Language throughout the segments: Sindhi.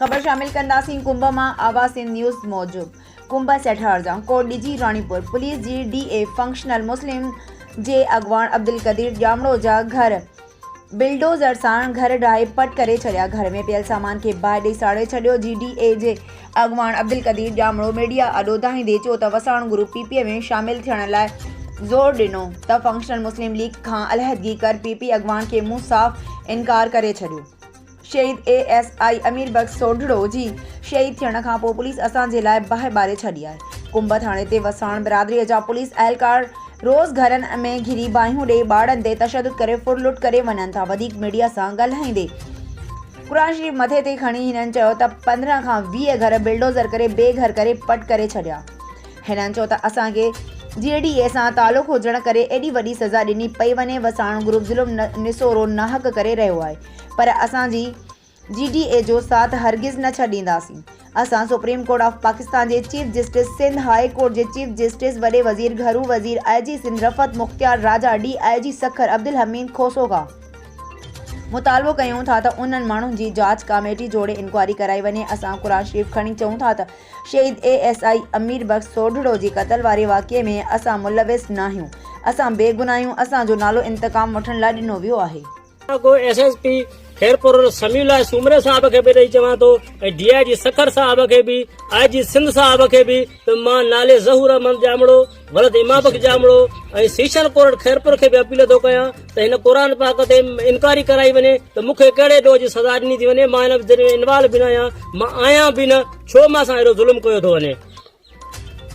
خبر شامل ڪنداسين ڪنب مان آواز سنڌ نيوز موجب ڪنب سيٺارجا ڪوٽ ڏجي راڻيپور پوليس جي ڊي اي فنڪشنل مسلم جي اڳواڻ عبدالقدير ڄامڙو جا گهر بلڊوزر سان گهر ڊاهي پٽ ڪري ڇڏيا گهر ۾ پيل سامان کي باهه ڏئي ساڙي ڇڏيو جي ڊي اي جي اڳواڻ عبدالقدير ڄامڙو ميڊيا آڏو دانهيندي چيو ته وساڻ گروپ پي پي ۾ شامل ٿيڻ لاء زور ڏنو ته فنڪشنل مسلم ليگ کان علحدگي ڪر پي پي اڳواڻ کي مون صاف انڪار ڪري ڇڏيو. شهيد A S I Amir Bakhsh Sodhro جي شهيد ٿيڻ کان پوء پوليس اسان جي لاء باهه ٻاري ڇڏي آهي. ڪنب ٿاڻي تي وساڻ برادري جا پوليس اهلڪار روز گهرن ۾ گهري باهيون ڏئي ٻارڙن تي تشدد ڪري ڦر لٽ ڪري وڃن ٿا وڌيڪ ميڊيا سان ڳالهائيندي قرآن شريف مٿي تي کڻي هنن چيو ته 15 کان 20 گهر بلڊوزر ڪري بي گهر ڪري پٽ ڪري ڇڏيا. هنن چيو ته اسان کي جي ڊي اي سان تعلق هجڻ ڪري ايڏي وڏي سزا ڏني پئي وڃي وساڻ گروپ ظلم نسورو ناحق ڪري رهيو آهي پر اسان جي جي ڊي اي جو ساٿ هرگز نه ڇڏينداسين. اسان سپريم ڪورٽ آف پاڪستان جي chief justice, Sindh high court جي چيف جسٽس، وڏي وزير، گهرو وزير، آء جي Sindh Riffat Mukhtiar Raja, D I G Sukkur Abdul Hameed Khoso کان مطالبو ڪيون ٿا ته انهن ماڻهن جي جاچ ڪاميٽي جوڙي انڪوائري ڪرائي وڃي. اسان قرآن شريف کڻي چئون ٿا ته شهيد A S I Amir Bakhsh Sodhro جي قتل واري واقعي ۾ اسان ملوث ناهيون، اسان بيگناهه آهيون، اسان جو نالو انتقام وٺڻ لاء ڏنو ويو آهي. ڪو S S P Khairpur Samiullah Soomro صاحب کي به ڏئي چوان ٿو ۽ ڊي I جي سکر صاحب کي به آء جي سنڌ صاحب کي به ته مان نالي ظهور احمد ڄامڙو ولد امام بخش ڄامڙو ۽ سيشن ڪورٽ خيرپور کي به اپيل ٿو ڪيان ته هن قرآن پاڪ تي انڪوائري ڪرائي وڃي ته مون کي ڪهڙي ڏوهه جي سزا ڏني ٿي وڃي مان هن ۾ انوالو به نه آهيان مان آهيان به نه ڇو مان سان اهڙو ظلم ڪيو ٿو وڃي.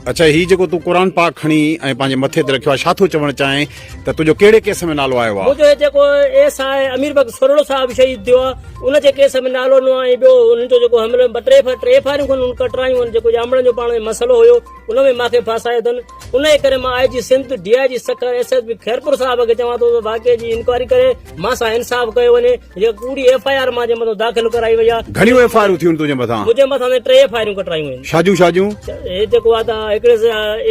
اڇا هي جيڪو تون قرآن پاڪ کڻي ۽ پنهنجي مٿي تي رکيو آهي ڇا ٿو چوڻ چاهين ته تنهنجو ڪهڙي ڪيس ۾ نالو آيو آهي؟ منهنجو هي جيڪو ايس I Amir Bakhsh سرڙو صاحب شهيد ٿيو آهي ان جي ڪيس ۾ نالو ڏنو آهي ۽ ٻيو انهن جو جيڪو حملو ٻه ٽي ٽي فائرون کن انهن ڪٽرايون آهن جيڪو ڄامڙن جو پاڻ ۾ مسئلو هيو ان ۾ مان کي ڦاسايو اٿن ان جي ڪري مان I G Sindh D I G Sukkur S S P Khairpur صاحب کي چوان ٿو ته واقعي جي انڪوائري ڪري مان سان انصاف ڪيو وڃي جيڪا ڪوڙي ايف I R مان جي مٿان داخل ڪرائي وئي آهي. گهڻيون ايف I آرون ٿيون تنهنجي مٿان؟ منهنجي مٿان سائين ٽي ايف I آرون ڪٽرايون آهن. ڇاجون ڇاجون؟ هي جيڪو آهي ته هڪڙي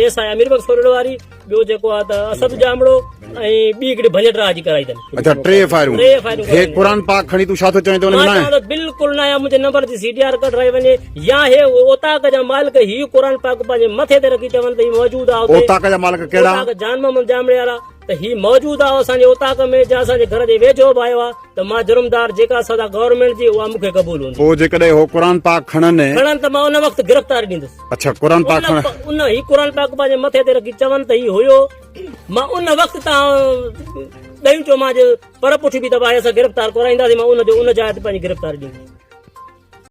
ايس I Amir Bakhsh سورڙو واري، ٻيو جيڪو آهي ته اسد ڄامڙو ۽ ٻي هڪڙي ڀڃ ڊاهه جي ڪرائي اٿن. اڇا ٽي ايف I آرون. ٽي ايف I آرون. هي قرآن پاڪ کڻي تون ڇا ٿو چوين ته ان ۾ مان ناهي؟ چوان ٿو بلڪل ناهي منهنجي نمبر جي سي ڊي آر ڪڍرائي وڃي يا هي اوطاق جا مالڪ هي قرآن پاڪ پنهنجي مٿي تي رکي چون ته هي موجود آهي اتي. اوطاق جا مالڪ ڪهڙا؟ اوطاق جان محمد ڄامڙي وارا. ته هي موجود آ اسان جي اوطاق ۾ جا اسان جي گهر جي ويجهو به آيو آ ته مان جرمدار جيڪا سزا گورنمينٽ جي اها مون کي قبول هوندي. پوء جيڪڏهن هو قرآن پاڪ کڻن. کڻن ته مان ان وقت گرفتاري ڏيندس. اڇا قرآن پاڪ کڻن. ان هي قرآن پاڪ پنهنجي مٿي تي رکي چون ته هي هيو مان ان وقت تان ڏيون چو مان جي پر پٺ به تباهي اسان گرفتار ڪرائينداسين مان ان جو ان جاء تي پنهنجي گرفتاري ڏيندس.